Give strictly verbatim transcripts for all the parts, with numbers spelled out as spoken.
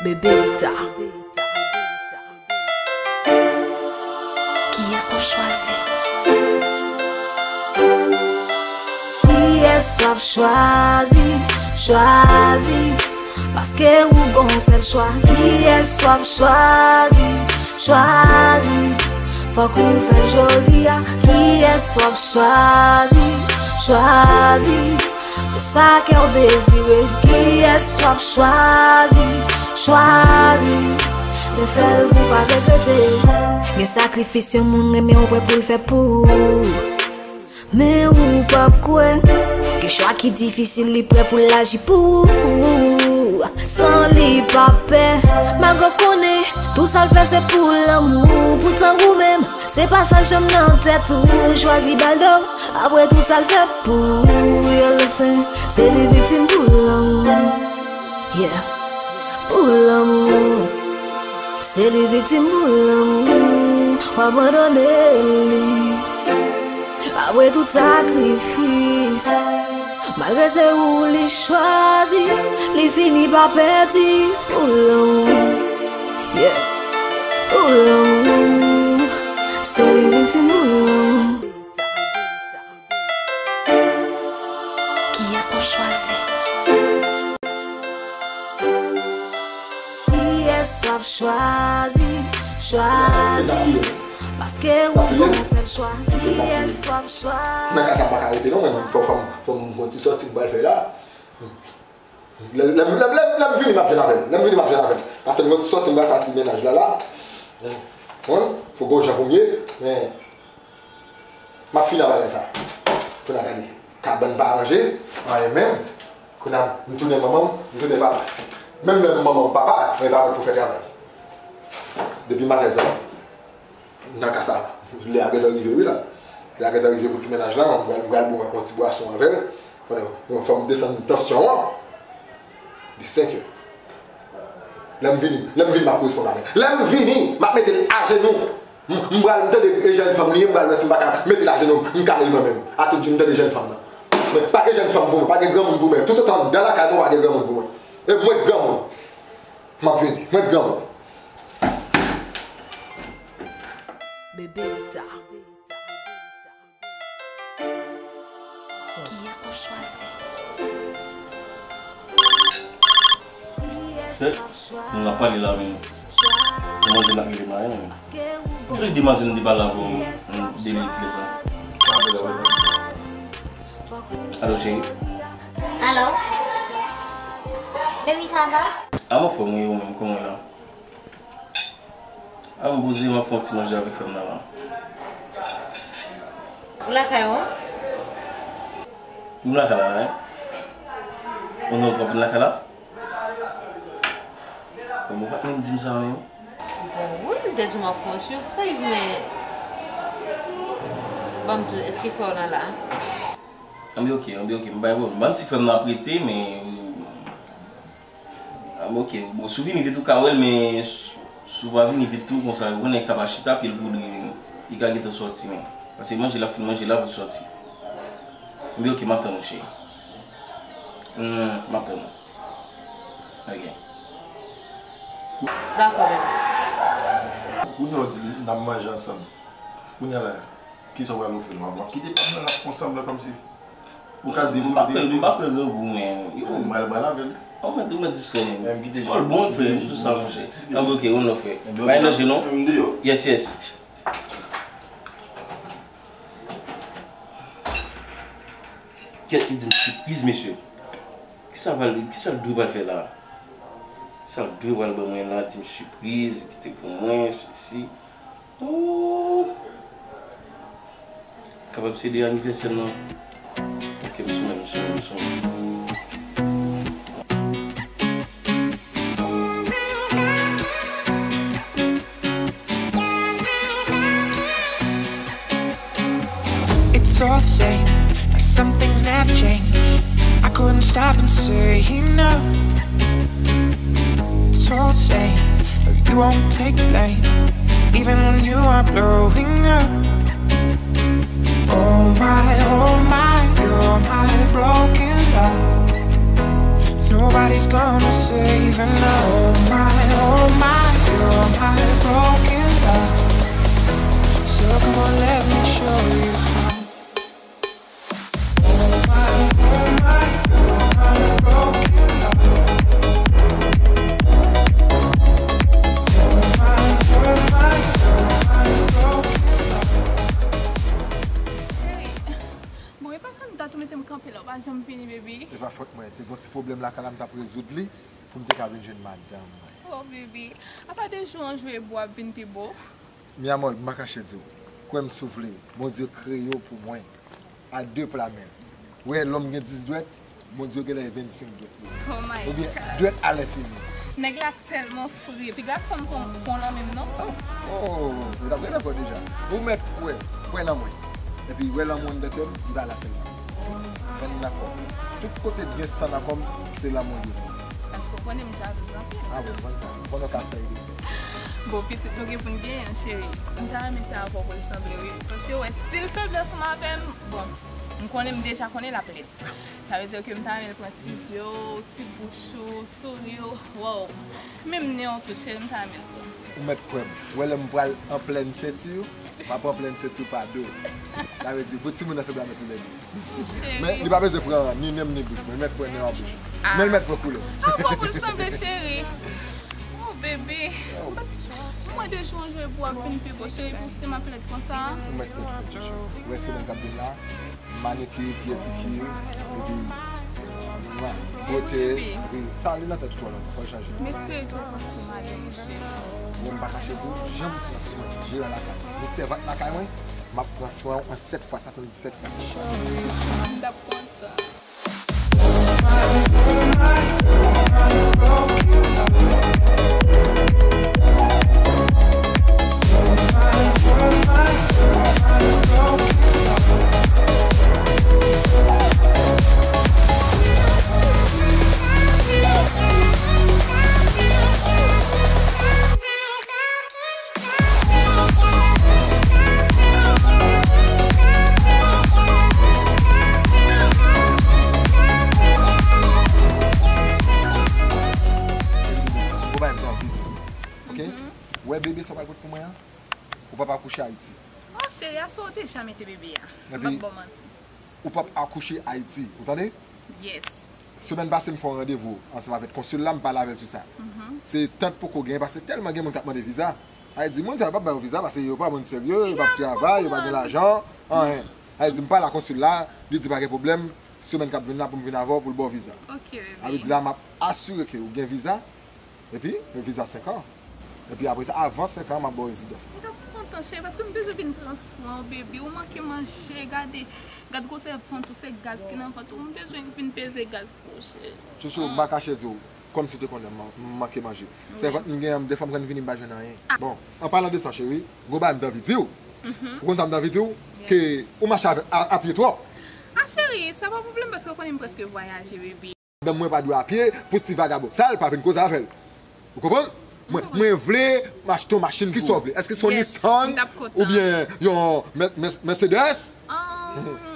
Bebeta. Kiyès w ap chwazi? Kiyès w ap chwazi? Chwazi. Paske ou gon sèl chwa. Kiyès w ap chwazi? Chwazi. Fòk ou fè l jodi a. Kiyès w ap chwazi? Chwazi. Fè sa kè w dezire. Kiyès w ap chwazi? Chwazi. Men fè l pou pa regrete. Gen sakrifis yon moun renmen w prè pou l fè pou ou. Men ou p ap kwè ke chwa ki difisil li prè pou l aji pou ou. San li pa pè, malgre w konnen tou sa l fè se pou lanmou. Poutan ou menm, se pa sa janm nan tèt ou. Chwazi ba l do, apre tou sa l fè pou ou. Yo le fen, se li viktim pou lanmou. Yeah. Pou lanmou. Se li viktim pou lanmou. W abandone li. Apre tout sakrifis. Malgre se ou li chwazi. Li fini pa pèdi. Pou lanmou. Yeah. Pou lanmou. Se li viktim pou lanmou. Kiyès w ap chwazi? Kiyès w ap chwazi? Chwazi. Paske ou gon sèl chwa. Kiyès w ap chwazi? Nan ka sa m pa ka rete non, men fò, fò, fò m gon ti sòti m pral fè la. Lè, lè, lè, lè, lè m vini, m ap jwenn avè l. Lè m vini, m ap jwenn avè l. Paske m gon ti sòti m pral fè ti mennaj la la. Konprann? Fò gon jan pou m ye, men M ap fini ak bagay sa. Kounye a gade, kabann pa ranje, anyen menm. Kounye a m tounen manman m, m tounen papa. Menm lè m manman m papa, men pa mwen pou fè travay. Depi maten l sòti. Nan ka sa, lè a gentan rive wi la. Lè a gentan rive pou ti mennaj la, m pral, m pral bwè yon ti bwason avè l. Konnen, fò m desann tansyon an. Li senk è. Lè m vini, lè m vini, m ap responn avè l. Lè m vini, m ap mete l ajenou. M, m pral, m tande e jèn fanm li ye, m pral wè si m pa ka mete l ajenou, m kale l mwen menm. A tout di m tande jèn fanm nan. Men pa gen jèn fanm pou mwen, pa gen granmoun pou mwen. Toutotan m nan lakay mwen, pa gen granmoun pou mwen. E mwen k granmoun. M ap vini, mwen k granmoun. Bebeta. Kiyès w ap chwazi? Sèt, nou ap pale la menm. Demwazèl la rive mayen menm. Mwen jwenn demwazèl m te pale avè w, m, de minit lè sa. Alo, cheri. Alo. Baby, ça va? A, m anfòm wi, ou menm, kòman w ye la? A, m poze, m ap fè yon ti manje avèk frè m nan la. Ou lakay ou? M lakay la, wi. Ou non, ou t ap vin lakay la? Bon, ou pa t menm di m sa menm. Bon, wi, m te di w m ap fè yon sipriz, men ban m di w, èske frè w nan la? Anben, oke, anben, oke, m bay pwoblèm. Ban m si frè m nan ap rete, men Ah, bon, oke. Bon, si w vini vit, ou ka wè l, men si, si w pa vini vit tou, konsa, ou konnen nèg sa pa chita, pye l poudre, men li ka gentan sòti, men. Paske manje l ap fin manje la pou l sòti. Ebyen, oke, m ap tann ou, cheri. Hmm, m ap tann ou. Oke. Dakò, bebe. Kounye a w di n ap manje ansanm. Kounye a la, kisa w pral ofri l? M ap, m ap kite pa m nan, l ap fè yon sanblan kòmsi. Ou ka di m, m pa kwè, m pa kwè grangou, men. Yo. M al, m al avè l. An mwen, mwen di sou mwen. Ti kòl bon, frè, sou sa, monchè. An, ok, ou non, frè. Bay nan je non. Yes, yes. Kèt, li di m sipriz, mesye. Kisa l pral, kisa l dwe pral fè la? Sa l dwe pral ban mwen la, di m sipriz, kite pou mwen, sesi. Oh! Kapab se de anivèsè m nan. Ok, m sou mwen, m sou mwen, m sou mwen. It's all the same, like some things never change. I couldn't stop and say no. It's all the same, you won't take the blame, even when you are blowing up. Oh my, oh my, you're my broken love. Nobody Nobody's gonna save enough. Oh my, oh my, you're my broken love. So come on, let me show you how. Oh my, oh my, you're my broken love. Oh my, oh my, you're my broken love. Bon, e pa fanm dat ou mete m kanpe la, ou pa janm vini, baby. E pa fòt mwen, te gon ti pwoblèm lakay la, m t ap rezoud li pou m te ka vin jwenn madanm mwen. Oh, baby, apa de jou an jou e bo ap vin pi bo. Mi amor, m pa kache di w, kwè m si w vle, Bondye kreye w pou mwen, a de pla men. Ou wè, lòm gen dis dwèt, Bondye genlè e vennsenk dwèt li. Oh my God. Oubyen dwèt alenfini. Nèg la tèlman fre. Piga fanm pran pran nan men m non. Oh, oh, oh, yo t ap rele fò deja. Ou mèt kwè, kwè nan mwen. Epi wè lanmou anndan kè m, li pa la sèlman. Tout venn nan kò m. Tout kote k gen san nan kò m, se lanmou li. Paske w konnen m jalouz anpil. Ah bon, m konn sa. M konnen w ka fè ide. Bon, pitit nou gen pou n genyen, cheri. M ta renmen se avè w pou l sanble, wi. Paske, wè, si l sanble ansanm avè m, bon, m konnen, m deja konnen l ap lèd. Sa vle di ke m ta renmen l pran ti zye w, ti bouch ou, souri w, wow. Menm nen w tou, cheri, m ta renmen l pran. Ou mèt kwè m. Ou wè lè m pral an plèn senti w, m ap an plèn senti w pa do. Sa vle di, pou timoun nan sanble avè toulède. Cheri. Men li pa bezwen pran ni nen m ni bouch mwen, li mèt pran nen w ak bouch ou. Ah. Men li mèt pran koulè w. Ah, bon, pou l sanble, cheri. Oh, bebe. Oh. Mwen de jou an jou e bo ap vin pi bo, cheri, pou se m ap lèd konsa. Ou mèt kwè m, chouchou. Ou wè semèn k ap vin la, manikir, pedikir, epi, mwa, bote, epi, sa li nan tèt ou twò lontan, fò l chanje. M espere ke w pran swen madanm ou, cheri. Mwen m pa kache di w, jan m pran swen Jera lakay mwen. Ni sèvant lakay mwen, m ap pran swen w an sèt fwa, swasanndisèt fwa. M t ap kontan. Bon, bagay m te anvi di w, ok? Mhm. Wè bebe sa w pral pote pou mwen an, ou p ap akouche Ayiti. Oh, cheri, aswè ou te ja mete bebe a. M p ap ba w manti. Ou p ap akouche Ayiti, ou tande? Yes. Semèn pase, m fè yon randevou ansanm avèk konsil la, m pale avè l sou sa. Mhm. Se tant poko genyen, paske tèlman gen moun k ap mande viza. Sa vle di, moun sa yo p ap ba yo viza, paske yo pa moun serye, yo p ap travay, yo pa gen lajan, anyen. Sa vle di, m pale ak konsil la, li di pa gen pwoblèm, semèn k ap vin la pou m vin avè w pou l ba w viza. Ok, bebe. Sa vle di la, m ap asire ke ou gen viza, epi, e viza senk an. Epi apre sa, avan senk an, m ap ba w rezidans la. M t ap kontan, cheri, paske m bezwen vin pran swen w, baby. Ou manke manje, gade, gad gwosè vant ou, se gaz ki nan vant ou. M bezwen vin peze gaz pou ou, cheri. Chouchou, m pa kache di w, kòmsi w te konnen m, m manke manje. Wi. Sèvant m genyen an, m defwa m konn vini, m pa jwenn anyen. Ah. Bon, an palan de sa, cheri, gwo bagay m t anvi di w. Mhm. Ou konn sa m t anvi di w? Yes. Ke ou mache avè, a, a pye twòp. Ah, cheri, sa pa pwoblèm, paske ou konnen m prèske vwayaje, baby. Madanm mwen pa dwe a pye pou ti vagabon sa, l pa vin koze avè l. Ou konprann? Mwen, mwen vle m achte yon machin ki sa w vle. Èske se yon Nissan oubyen yon Mer-, Mer-, Mercedes?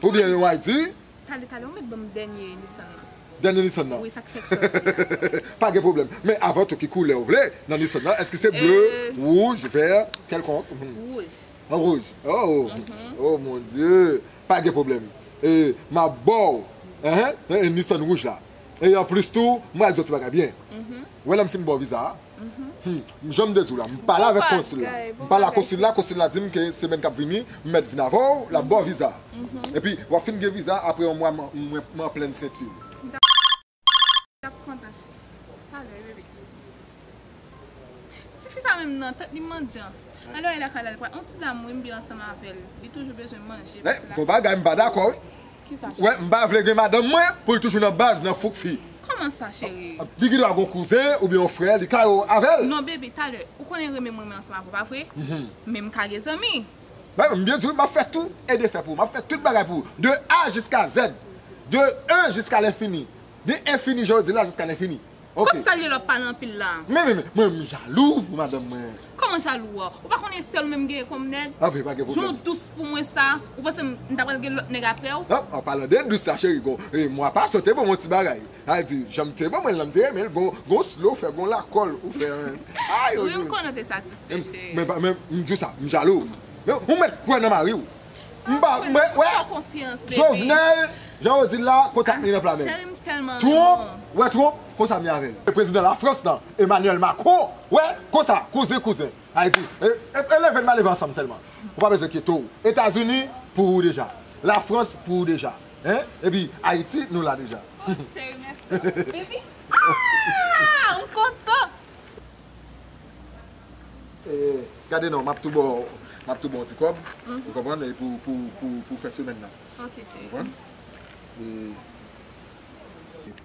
Oubyen yon Audi? Talè, talè, ou mèt ban m dènye Nissan nan. Dènye Nissan nan? Wi, sa k fèk sòti a. Pa gen pwoblèm. Men avan tou, ki koulè w vle nan Nissan nan? Èske se ble, wouj, vè, kèlkonk? Wouj. An wouj. Oh, oh mon Dieu. Pa gen pwoblèm. E, m ap ba w, hein, hein, Nissan wouj la. E anplis tou, m pral di w ti bagay byen. Ou wè lè m fin ba w viza a? Hmm, jan m te di w la, m pale avèk konsil la. M pale ak konsil la, konsil la di m ke semèn k ap vini, m mèt vin avè w, l ap ba w viza. Epi, w ap fin gen viza, apre yon mwa, mwen, mwen, mwen an plèn senti. M t ap kontan, cheri. Talè, bebe. Tifi sa menm nan, tèt li mandyan. Alò, e lakay la, li pral, yon ti dam, wi, m byen ansanm avè l. Li toujou bezwen manje, pase lakay. Bon bagay, m pa dakò, wi. Kisa, cheri? Wè, m pa vle gen madanm mwen pou l toujou nan baz, nan fouk fi. Kòman sa, cheri? Li gen dwa gon kouzen oubyen yon frè, li ka yo avè l. Non, bebe, talè, ou konnen renmen mwen, renmen ansanm avè w, pa vre? Men m ka gen zanmi. Mwen, m byen di w, m ap fè tou e defè pou ou. M ap fè tout bagay pou ou. De A jiska Z. De un jiska lenfini. De enfini, jan yo di la, jiska lenfini. Ok. Kòb sa l ye lè w ap pale anpil la? Men, men, men, mwen, m jalou pou madanm mwen. Kòman jalou a? Ou pa konnen sèl ou menm genyen kòm nèg? Anpil, pa gen pwoblèm. Jan w dous pou mwen sa, ou panse m, m ta pral gen lòt nèg apre w? Non, an palan de dous la, cheri, gon, e, mwa pase, w te ban m yon ti bagay. Sa di, jan m te ban mwen l lan, m te renmen l, gon, gon slow fè, gon lakòl ou fè, men. Ay, wi, m konnen w te satisfè, cheri. Men, men, men, m di w sa, m jalou. Men, ou mèt kwè nan mari w. M pa, m wè, wè, Jovenel, jan yo di l la, kontak li nan pla men. Trump, wè Trump, konsa m ye avè l. Prezidan Lafrans lan, Emmanuel Macron, wè, konsa, kouzen, kouzen. Ayiti, e, e, e leve n va leve ansanm sèlman. Ou pa bezwen enkyete w. Etazini, pou ou deja. Lafrans, pou ou deja. Hein? Epi, Ayiti, nou la deja. Oh, cheri, mèsi. Baby, ah, m kontan. E, gade non, m ap tou ba w, m ap tou ba w ti kòb, ou konprann, e pou, pou, pou, pou fè semèn nan. Ok, cheri. Ou konprann? E,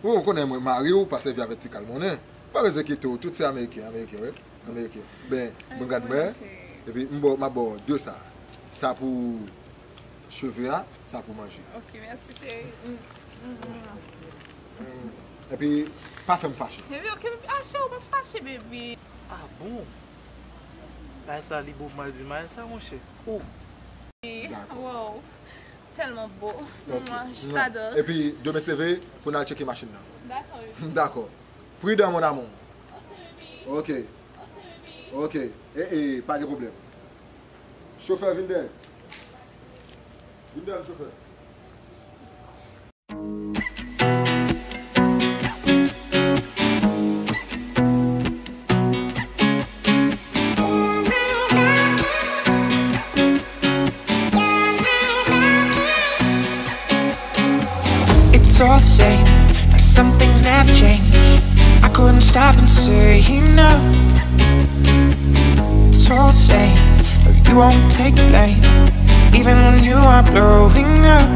ou konnen mwen, mari w pa sèvi avèk ti kal monnen. Pa bezwen enkyete w, tout se ameriken, ameriken, wi. Ameriken. Ben, mwen gad mwen, epi m ba w, m ap ba w de sa. Sa pou cheve a, sa pou manje. Ok, mèsi, cheri. Mm, mm, mm. Mm. Epi, pa fè m fache. Baby, ok, baby. Ah, cheri, ou pa fache, baby. Ah bon? Bagay sa li bo mal di mal sa, monchè. Oh. Dakò. Wow. Tèlman bo. Ok. Mwa, je t'adore. Epi, demen se vre, pou n al tcheke machin nan. Dakò, baby. Dakò. Pridan, mon amour. Ok. Ok. E, e, pa gen pwoblèm. Chofè, vin dèyè. Vin dèyè m, chofè. It's all the same, now some things never change. I couldn't stop and say no. It's all the same, but you won't take the blame, even when you are blowing up.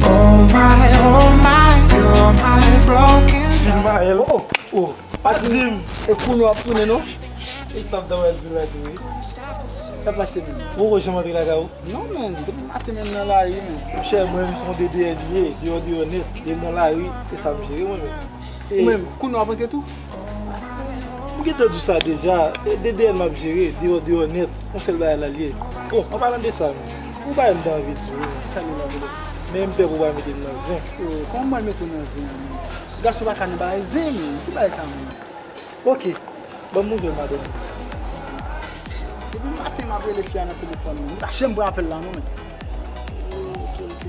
Oh my, oh my, you're my broken love. Oh, oh. Pa di m. E kounye w ap tounen, non? E sa m ta wè di la tou, wi. Sa pase menm? Ou poko janm antre lakay ou? Non, men, depi maten menm nan lari, men. Monchè, mwen menm se yon D D N m ye, deyò, deyò nèt. Depi nan lari, e sa m jere, mwen menm. Ou menm, kounye w ap antre tou? M gentan di w sa deja, e D D N m ap jere, deyò, deyò nèt. Yon sèl bagay la l ye. Bon, an palan de sa, menm, ou bay m ta anvi di w, men. Sa nou la, bebe? Men m pè pou w pa mete m nan zen. Oh, kòman m pral mete w nan zen an, menm? Gason pa ka nan bagay zen, men. Ki bagay sa, menm? Ok. Ban m nouvèl madanm ou. Depi maten m ap rele fi a nan telefòn, men m pa janm pran apèl la, non, men. Ok, ok.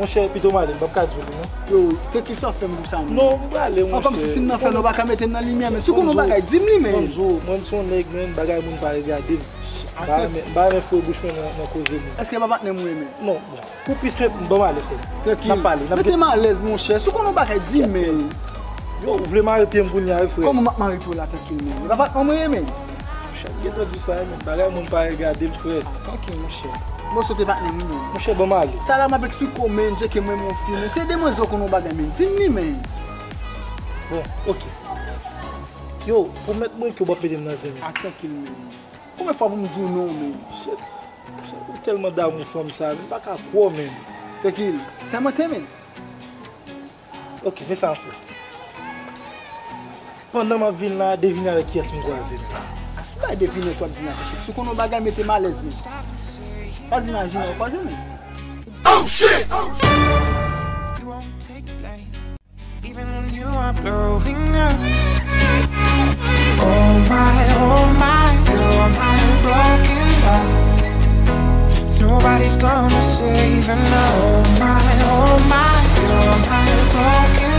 Monchè, pito m ale, m p ap ka di w li, non. Yo, te ki sa w fè m konsa, men? Non, m prale, monchè. An, kòmsi si m nan fè, nou pa ka mete m nan limyè, men. Si w konn yon bagay, di m li, men. Mwen, m se yon nèg, men, bagay moun pa regade m. M pa renmen, m pa renmen foure bouch mwen nan, nan koze moun. Èske pa patnè m ou ye, men? Non, bon. Pou pi senp, ban m ale, frè. Trankil. N ap pale, n ap... Mete m alèz, monchè. Si w konn yon bagay, di m, men. Yo, ou vle mare pye m kounye a, wi, frè? Kòman m ap mare pye w la, trankil, men? E pa patnè w mwen ye, men. Monchè, m gentan di w sa, men. Bagay moun pa regade m, frè. Ah, trankil, monchè. Bon, se te patnè m, wi, men. Monchè, ban m ale. Talè m ap eksplike w, men, Djeke, mwen, mon fi, men. Se demwazèl konn yon bagay, men. Di m li, men. Bon, ok. Yo, pwomèt mwen ke w p ap mete m nan zen, men. Ah, trankil, men. Konbyen fwa pou m di w non, men? Shit. Ou tèlman damou fanm sa, men m pa ka kwè w, men. Trankil, sèmante, men. Ok, men sa m fè. Pandan m ap vin la, devine avèk kiyès m kwaze, men. Bay devine, twò ap di m afè shit. Si w konn yon bagay, mete m alèz, men. Pa di m a Junior kwaze, men. Oh, shit! Even when you are blowing up. Oh my, oh my, you're my broken love. Nobody's gonna save enough. Oh my, oh my, you're my broken